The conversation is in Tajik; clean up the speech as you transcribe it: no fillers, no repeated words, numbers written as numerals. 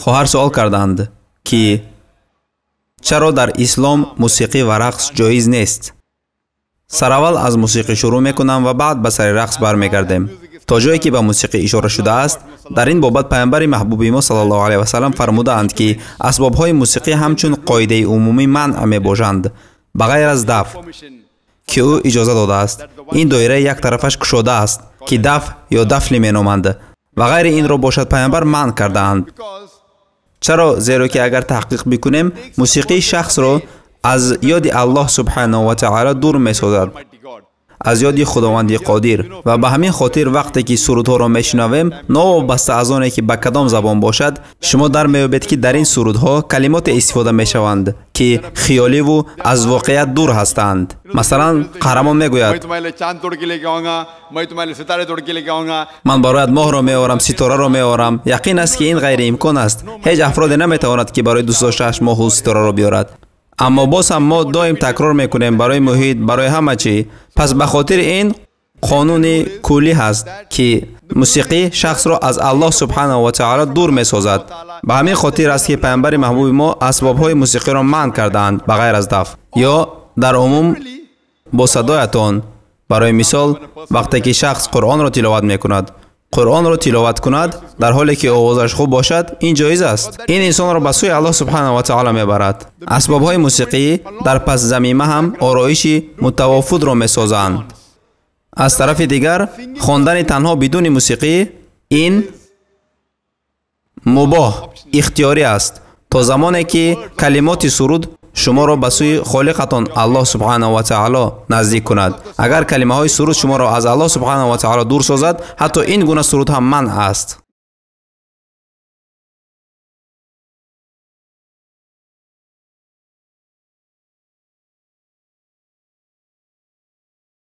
Хоҳар суол карданд, ки чаро дар ислом мусиқӣ ва рақс ҷоиз нест. Сараввал аз мусиқӣ шурӯъ мекунам ва баъд ба сари рақс бармегардем. То ҷое ки ба мусиқӣ ишора шудааст, дар ин бобат паёмбари маҳбуби мо саллаллоҳу алайҳи васаллам фармудаанд, ки асбобҳои мусиқӣ ҳамчун қоидаи умумӣ манъ мебошанд, ба ғайр аз даф, ки ӯ иҷоза додааст. Ин доираи як тарафаш кушода аст, ки даф ё дафли меноманд, ва ғайри инро бошад паёмбар манъ кардаанд. Чаро? Зеро ки агар таҳқиқ бикунем, мусиқӣ шахсро аз ёди Аллоҳ субҳанаҳу ва таъоло дур месозад, аз ёди Худованди Қодир. Ва ба ҳамин хотир вақте ки сурудҳоро мешунавем, новобаста аз оне ки ба кадом забон бошад, шумо дар меёбед, ки дар ин сурудҳо калимоте истифода мешаванд, ки хиёливу аз воқеият дур ҳастанд. Масалан, қаҳрамон мегӯяд: ман бароят моҳро меорам, ситораро меорам. Яқин аст, ки ин ғайриимкон аст. Ҳеҷ афроде наметавонад, ки барои дӯстдоштааш моҳу ситораро биёрад. Аммо боз ҳам мо доим такрор мекунем барои муҳит, барои ҳама чӣ. Пас ба хотири ин қонуни куллӣ ҳаст, ки мусиқӣ шахсро аз Аллоҳ субҳанаҳу ва таъоло дур месозад. Ба ҳамин хотир аст, ки паёмбари маҳбуби мо асбобҳои мусиқиро манъ кардаанд, ба ғайр аз даф. Ё дар умум бо садоятон. Барои мисол, вақте ки шахс Қуръонро тиловат мекунад, Қуръонро тиловат кунад, дар ҳоле ки овозаш хуб бошад, ин ҷоиз аст. Ин инсонро ба сӯи Аллоҳ субҳанаҳу ва таъоло мебарад. Асбобҳои мусиқӣ дар пасзамима ҳам ороиши мутавофудро месозанд. Аз тарафи дигар, хондани танҳо бидуни мусиқӣ ин мубоҳ, ихтиёрӣ аст, то замоне ки калимоти суруд шуморо ба сӯи Холиқатон Аллоҳ субҳанаҳу ва таъоло наздик кунад. Агар калимаҳои суруд шуморо аз Аллоҳ субҳанаҳу ва таъоло дур созад, ҳатто ин гуна суруд ҳам манъ аст.